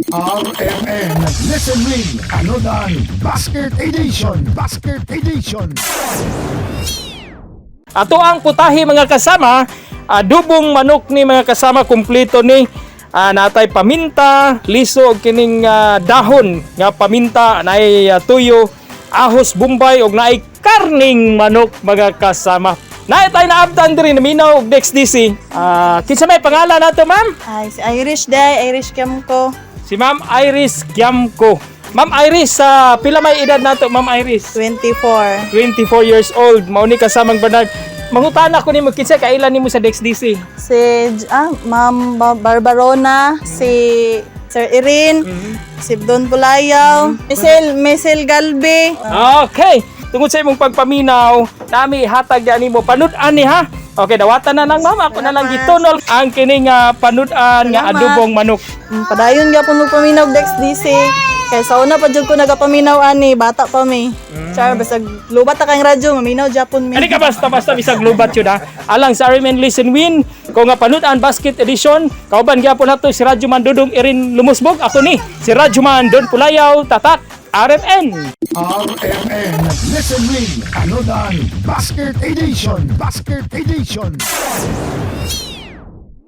RMN Listen Win Panud-an Basket Edition. Basket Edition. Ato ang putahe, mga kasama, adobong manok ni, mga kasama, kumpleto ni. Natay paminta, liso og kining dahon nga paminta, naay tuyo, ahos bombay og naay karning manok, mga kasama. Naay tayo naabtan diri naminaw og DXDC. Kinsa may pangalan nato, ma'am? Ay, si Irish day, Irish Kiamko. Si Ma'am Iris Kiamko. Ma'am Iris, sa pila may edad nato, Ma'am Iris? 24. 24 years old. Mao ni kasamang Bernard. Mangutana ko nimo, kinsa kaila nimo sa DXDC? Si Ma'am Barbarona, si Sir Irene, si Don Pulayaw, Michelle Galbi. Okay. Tungod sa imong pagpaminaw, nami hatag ya nimo panud-an ni ha. Okay, dawatan na lang, ma'am. Ako na lang gitunol ang kining panud-an nga Salamat. Adobong manok. Padayon gyapon mo paminaw Dex DC. Kay sa una pa jud ko nagapaminaw ani, bata pa mi. Char, basag lubat ta kang radyo, maminaw japon mi. Ani ka basta basta bisag lubat yun ha. Alang sa RMN Listen Win, ko nga panud-an basket edition, kauban gyapon nato si Radyoman Dudong Irin Lumusbog. Ako ni si Radyoman Don Pulayaw, Tatak RMN. RMN Listen Win Panud-an Basket Edition. Basket Edition.